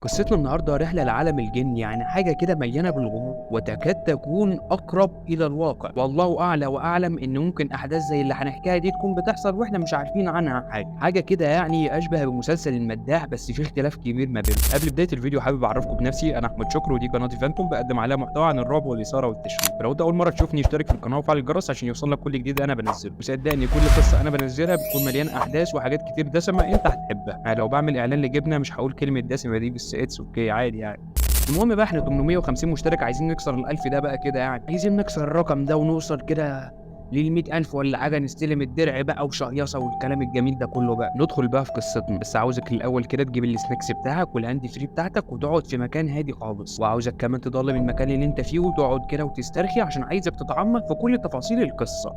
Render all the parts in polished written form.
قصتنا النهارده رحلة لعالم الجن، يعني حاجة كده مليانة بالغموض وتكاد تكون أقرب إلى الواقع، والله أعلى وأعلم إن ممكن أحداث زي اللي هنحكيها دي تكون بتحصل وإحنا مش عارفين عنها حاجة، حاجة كده يعني أشبه بمسلسل المداح بس في اختلاف كبير ما بينهم. قبل بداية الفيديو حابب أعرفكم بنفسي، أنا أحمد شكر ودي قناتي فانتوم، بقدم عليها محتوى عن الرعب والإثارة والتشويق. فلو أنت أول مرة تشوفني اشترك في القناة وفعل الجرس عشان يوصلك كل جديد أنا بنزله، وصدقني كل قصة أنا بنزلها بتكون مليانة أحداث وحاجات كتير دسمة أنت هتحبها. يعني لو بعمل إعلان لجبنة مش هقول كلمة دسمة دي، بس it's okay عادي يعني. المهم بقى احنا 850 مشترك، عايزين نكسر ال1000 ده بقى كده، يعني عايزين نكسر الرقم ده ونوصل كده لل100,000 ولا حاجة، نستلم الدرع بقى وشهيصة والكلام الجميل ده كله. بقى ندخل بقى في قصتنا، بس عاوزك الأول كده تجيب ال snacks بتاعك وال hand free بتاعتك وتقعد في مكان هادي خالص، وعاوزك كمان تضلم المكان اللي انت فيه وتقعد كده وتسترخي عشان عايزك تتعمق في كل تفاصيل القصة.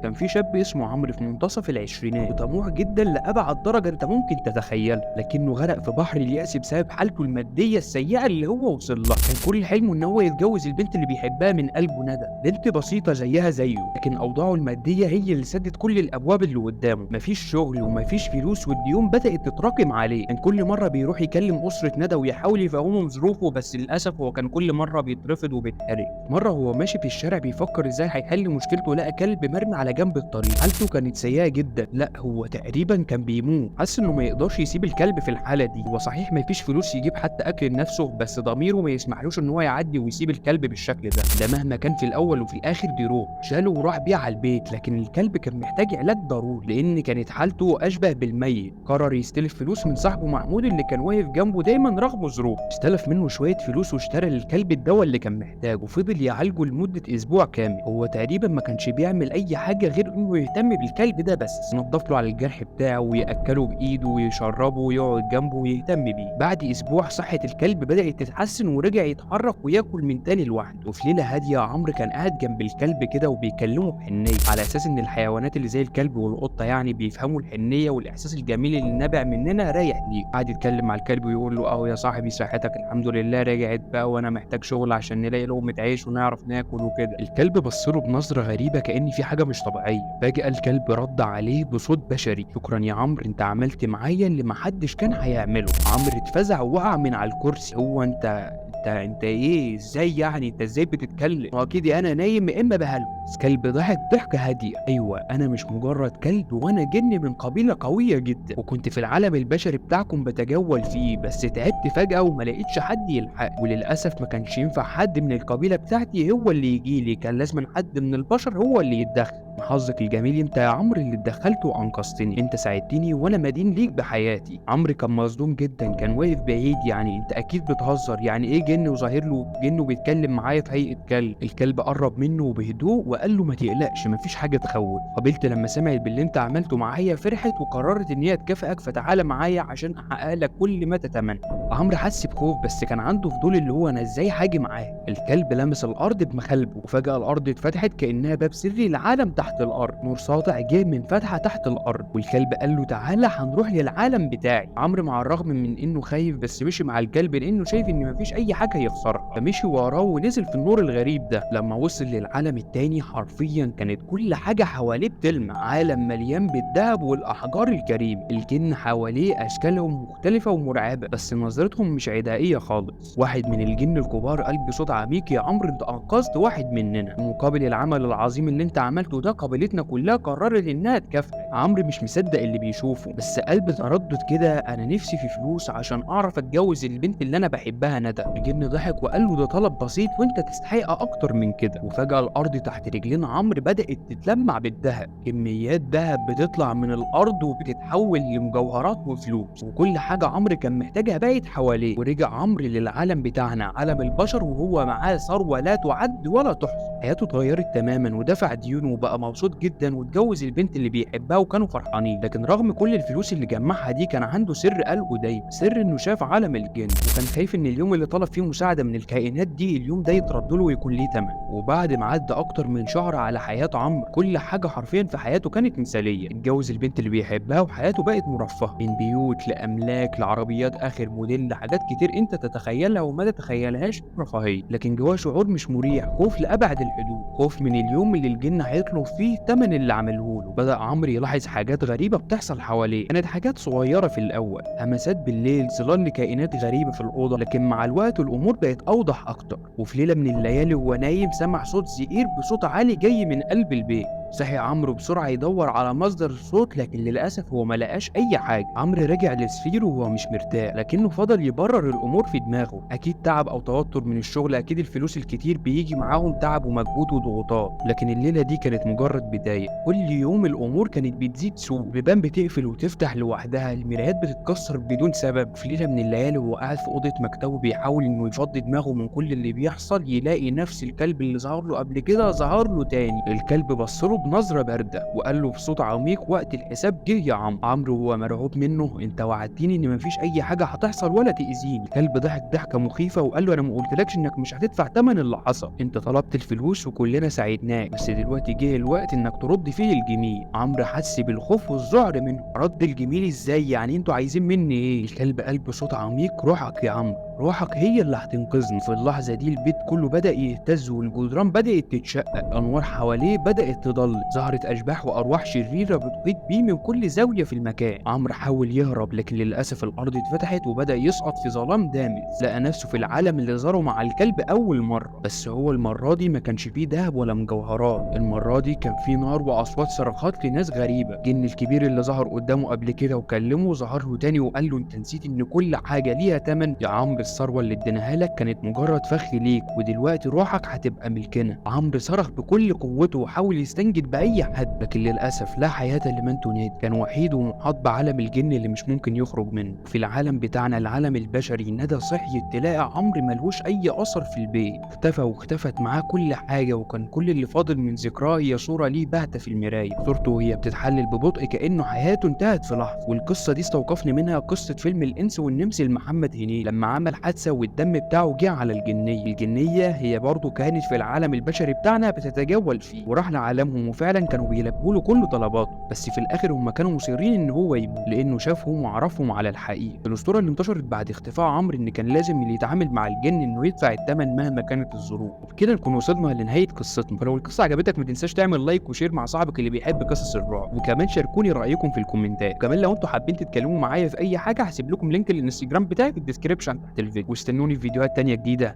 كان في شاب اسمه عمرو في منتصف العشرينات، وطموح جدا لأبعد درجة انت ممكن تتخيلها، لكنه غرق في بحر اليأس بسبب حالته المادية السيئة اللي هو وصل لها. كان كل حلمه ان هو يتجوز البنت اللي بيحبها من قلبه، ندى، بنت بسيطة زيها زيه، لكن أوضاعه المادية هي اللي سدت كل الأبواب اللي قدامه. مفيش شغل ومفيش فلوس والديون بدأت تتراكم عليه. كان كل مرة بيروح يكلم أسرة ندى ويحاول يفهمهم ظروفه، بس للأسف هو كان كل مرة بيترفض وبيتحرق. مرة هو ماشي في الشارع بيفكر ازاي هيحل مشكلته، لقى كلب مرمي على جنب الطريق. حالته كانت سيئة جدا، لا هو تقريبا كان بيموت. حس انه ما يقدرش يسيب الكلب في الحالة دي. هو صحيح ما فيش فلوس يجيب حتى اكل لنفسه، بس ضميره ما يسمحلوش ان هو يعدي ويسيب الكلب بالشكل ده، ده مهما كان في الاول وفي الاخر دي روح. شاله وراح بيه على البيت، لكن الكلب كان محتاج علاج ضروري لان كانت حالته اشبه بالميت. قرر يستلف فلوس من صاحبه محمود اللي كان واقف جنبه دايما رغم ظروفه. استلف منه شوية فلوس واشترى للكلب الدواء اللي كان محتاجه، وفضل يعالجه لمدة اسبوع كامل. هو تقريبا ما كانش بيعمل اي حاجة غير انه يهتم بالكلب ده بس، ينضف له على الجرح بتاعه ويأكله بايده ويشربه ويقعد جنبه ويهتم بيه. بعد اسبوع صحة الكلب بدأت تتحسن ورجع يتحرك وياكل من تاني لوحده. وفي ليلة هادية عمرو كان قاعد جنب الكلب كده وبيكلمه بحنية، على اساس ان الحيوانات اللي زي الكلب والقطة يعني بيفهموا الحنية والاحساس الجميل اللي نابع مننا رايح ليه. قعد يتكلم مع الكلب ويقول له اهو يا صاحبي صحتك الحمد لله رجعت بقى، وانا محتاج شغل عشان نلاقي لقمة عيش ونعرف ناكل وكده. الكلب بص له بنظرة غريبة كأن في حاجة مش طبيعية. فجأة الكلب رد عليه بصوت بشري، شكرا يا عمرو انت عملت معايا اللي محدش كان هيعمله. عمرو اتفزع ووقع من على الكرسي. هو انت انت ايه؟ ازاي يعني؟ انت ازاي بتتكلم؟ واكيد انا نايم يا اما بهلوس. كلب ضحك ضحكه هادية، ايوه انا مش مجرد كلب، وانا جن من قبيلة قوية جدا، وكنت في العالم البشري بتاعكم بتجول فيه، بس تعبت فجاة وما لقيتش حد يلحق، وللاسف ما كانش ينفع حد من القبيلة بتاعتي هو اللي يجي لي، كان لازم حد من البشر هو اللي يتدخل. حظك الجميل انت يا عمرو اللي اتدخلت وانقذتني، انت ساعدتني وانا مدين ليك بحياتي. عمرو كان مصدوم جدا، كان واقف بعيد، يعني انت اكيد بتهزر، يعني ايه جن وظاهر له جن وبيتكلم معايا في هيئة كلب؟ الكلب قرب منه بهدوء وقال له ما تقلقش مفيش حاجة تخوف، قبيلتي لما سمعت باللي انت عملته معايا فرحت وقررت ان هي تكافئك، فتعالى معايا عشان احقق لك كل ما تتمنى. عمرو حس بخوف بس كان عنده فضول اللي هو انا ازاي هاجي معاه. الكلب لمس الارض بمخالبه وفجاة الارض اتفتحت كانها باب سري لعالم تحت الارض. نور ساطع جه من فتحه تحت الارض، والكلب قال له تعالى هنروح للعالم بتاعي. عمرو مع الرغم من انه خايف بس مشي مع الكلب لانه شايف ان مفيش اي حاجة يخسرها، فمشي وراه ونزل في النور الغريب ده. لما وصل للعالم التاني حرفيا كانت كل حاجة حواليه بتلمع، عالم مليان بالذهب والاحجار الكريمة، الجن حواليه اشكالهم مختلفة ومرعبه بس نظرتهم مش عدائية خالص. واحد من الجن الكبار قال بصوت عميق يا عمرو انت انقذت واحد مننا، مقابل العمل العظيم اللي انت عملته ده قبيلتنا كلها قررت انها تكافئك. عمرو مش مصدق اللي بيشوفه، بس قلب تردد كده، انا نفسي في فلوس عشان اعرف اتجوز البنت اللي انا بحبها ندى. الجن ضحك وقال له ده طلب بسيط وانت تستحق اكتر من كده. وفجأة الارض تحت رجلين عمرو بدأت تتلمع بالذهب، كميات ذهب بتطلع من الارض وبتتحول لمجوهرات وفلوس، وكل حاجة عمرو كان محتاجها بقت حواليه. ورجع عمرو للعالم بتاعنا عالم البشر وهو معاه ثروة لا تعد ولا تحصى. حياته اتغيرت تماما ودفع ديونه وبقى مبسوط جدا واتجوز البنت اللي بيحبها بيحبها وكانوا فرحانين. لكن رغم كل الفلوس اللي جمعها دي كان عنده سر قلقه دايما، سر انه شاف عالم الجن، وكان خايف ان اليوم اللي طلب فيه مساعدة من الكائنات دي اليوم ده يترد له ويكون ليه ثمن. وبعد ما عدى اكتر من شهر على حياة عمرو، كل حاجة حرفيا في حياته كانت مثاليه. اتجوز البنت اللي بيحبها وحياته بقت مرفهه، من بيوت لاملاك لعربيات اخر موديل، لحاجات كتير انت تتخيلها وما تتخيلهاش رفاهية. لكن جواه شعور مش مريح، خوف لابعد الحدود، خوف من اليوم اللي الجن هيطلب فيه ثمن اللي عمله له. بدا عمرو يلاحظ حاجات غريبة بتحصل حواليه، كانت حاجات صغيرة في الاول، همسات بالليل، ظلال لكائنات غريبة في الاوضة، لكن مع الوقت الامور بقت اوضح اكتر. وفي ليلة من الليالي وهو نايم سمع صوت زئير بصوت عالي جاي من قلب البيت. صحي عمرو بسرعة يدور على مصدر الصوت، لكن للأسف هو ما لقاش أي حاجة. عمرو رجع لسريره وهو مش مرتاح، لكنه فضل يبرر الأمور في دماغه، أكيد تعب أو توتر من الشغل، أكيد الفلوس الكتير بيجي معاهم تعب ومجهود وضغوطات. لكن الليلة دي كانت مجرد بداية، كل يوم الأمور كانت بتزيد سوء، البيبان بتقفل وتفتح لوحدها، المرايات بتتكسر بدون سبب. في ليلة من الليالي وهو قاعد في أوضة مكتبه بيحاول إنه يفضي دماغه من كل اللي بيحصل، يلاقي نفس الكلب اللي ظهر له قبل كده ظهر له تاني. الكلب بص له بنظرة باردة وقال له بصوت عميق وقت الحساب جه يا عمرو. عمرو وهو مرعوب منه، انت وعدتني ان مفيش اي حاجة هتحصل ولا تأذيني. الكلب ضحك ضحكة مخيفة وقال له انا ما قلتلكش انك مش هتدفع ثمن اللي حصل، انت طلبت الفلوس وكلنا ساعدناك، بس دلوقتي جه الوقت انك ترد فيه الجميل. عمرو حس بالخوف والذعر منه، رد الجميل ازاي يعني، انتوا عايزين مني ايه؟ الكلب قال بصوت عميق روحك يا عمرو، روحك هي اللي هتنقذني. في اللحظة دي البيت كله بدأ يهتز والجدران بدأت تتشقق، الأنوار حواليه بدأت تضل، ظهرت أشباح وأرواح شريرة بتحيط بيه من كل زاوية في المكان. عمرو حاول يهرب لكن للأسف الأرض اتفتحت وبدأ يسقط في ظلام دامس. لقى نفسه في العالم اللي زاره مع الكلب أول مرة، بس هو المرة دي ما كانش فيه ذهب ولا مجوهرات، المرة دي كان فيه نار وأصوات صرخات لناس غريبة. الجن الكبير اللي ظهر قدامه قبل كده وكلمه ظهر له تاني وقال له أنت نسيت إن كل حاجة ليها تمن يا عمرو، الثروة اللي اديناها لك كانت مجرد فخ ليك، ودلوقتي روحك هتبقى ملكنا. عمرو صرخ بكل قوته وحاول يستنجد بأي حد، لكن للأسف لا حياة لمن تنادي. كان وحيد ومحاط بعالم الجن اللي مش ممكن يخرج منه. في العالم بتاعنا العالم البشري، ندى صحيت تلاقي عمرو ملهوش أي أثر في البيت، اختفى واختفت معاه كل حاجة، وكان كل اللي فاضل من ذكراه هي صورة ليه باهتة في المراية، صورته وهي بتتحلل ببطء كأنه حياته انتهت في لحظة. والقصة دي استوقفني منها قصة فيلم الإنس والنمس لمحمد هنيدي، لما عمل حادثة والدم بتاعه جه على الجنية. الجنية هي برضه كانت في العالم البشري بتاعنا بتتجول فيه، وراح لعالمهم وفعلا كانوا بيلبوا له كل طلباته، بس في الاخر هم كانوا مصرين ان هو يموت لانه شافهم وعرفهم على الحقيقة. الاسطورة اللي انتشرت بعد اختفاء عمرو ان كان لازم اللي يتعامل مع الجن انه يدفع الثمن مهما كانت الظروف. وبكده نكون وصلنا لنهاية قصتنا. فلو القصة عجبتك ما تنساش تعمل like و share مع صاحبك اللي بيحب قصص الرعب، وكمان شاركوني رايكم في الكومنتات. وكمان لو انتوا حابين تتكلموا معايا في اي حاجة هسيب لكم link الانستجرام بتاعي في ال description تحت الفيديو، واستنوني في فيديوهات تانية جديدة.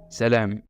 سلام.